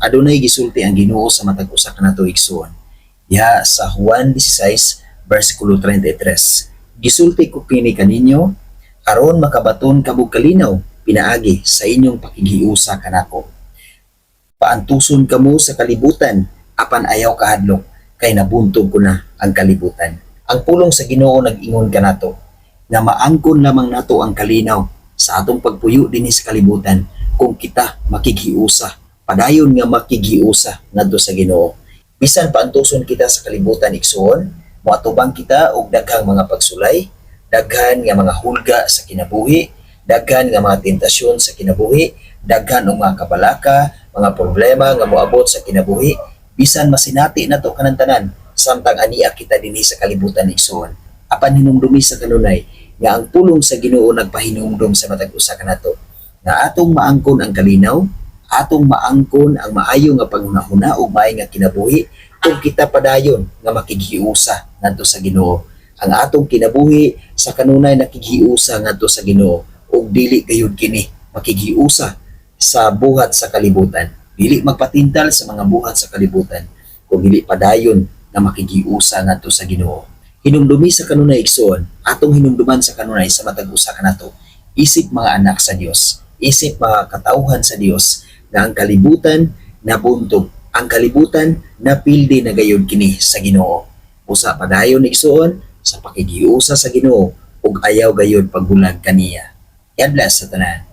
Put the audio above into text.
Adunay gisulti ang Ginoo sa matag usa kanato, igsuon. Ya sa Juan 16 versikulo 33. "Gisulti ko kini kaninyo aron makabaton kamo kalinaw pinaagi sa inyong pakighiusa kanako. Paantuson kamo sa kalibutan, apan ayaw kahadlok kay nabuntog ko na ang kalibutan." Ang pulong sa Ginoo nag-ingon kanato nga maangkon lamang nato ang kalinaw sa atong pagpuyo dinhi sa kalibutan kung kita makighiusa, padayon nga makighiusa ngadto sa Ginoo. Bisan paantuson kita sa kalibutan, igsuon, moatubang kita og daghang mga pagsulay, daghan nga mga hulga sa kinabuhi, daghan nga mga tentasyon sa kinabuhi, daghan og mga kabalaka, mga problema nga moabot sa kinabuhi, bisan masinati nato kanang tanan samtang ania kita dinhi sa kalibutan, igsuon. Apan hinumdumi sa kanunay nga ang pulong sa Ginoo nagpahinumdum sa matag usa kanato nga atong maangkon ang kalinaw, atong maangkon ang maayo nga panghunahuna ug maayo nga kinabuhi kung kita padayon nga makighiusa ngadto sa Ginoo. Ang atong kinabuhi sa kanunay nakighiusa ngadto sa Ginoo ug dili gayud kini makighiusa sa buhat sa kalibutan. Dili magpatintal sa mga buhat sa kalibutan kung dili padayon nga makighiusa ngadto sa Ginoo. Hinumdumi sa kanunay, igsuon, atong hinumduman sa kanunay sa matag usa kanato isip mga anak sa Dios, isip mga katawhan sa Dios, nga ang kalibutan nabuntog, ang kalibutan napildi na gayud kini sa Ginoo. Usa padayon, igsuon, sa pakighiusa sa Ginoo ug ayaw gayud pagbulag kaniya. God bless sa tanan.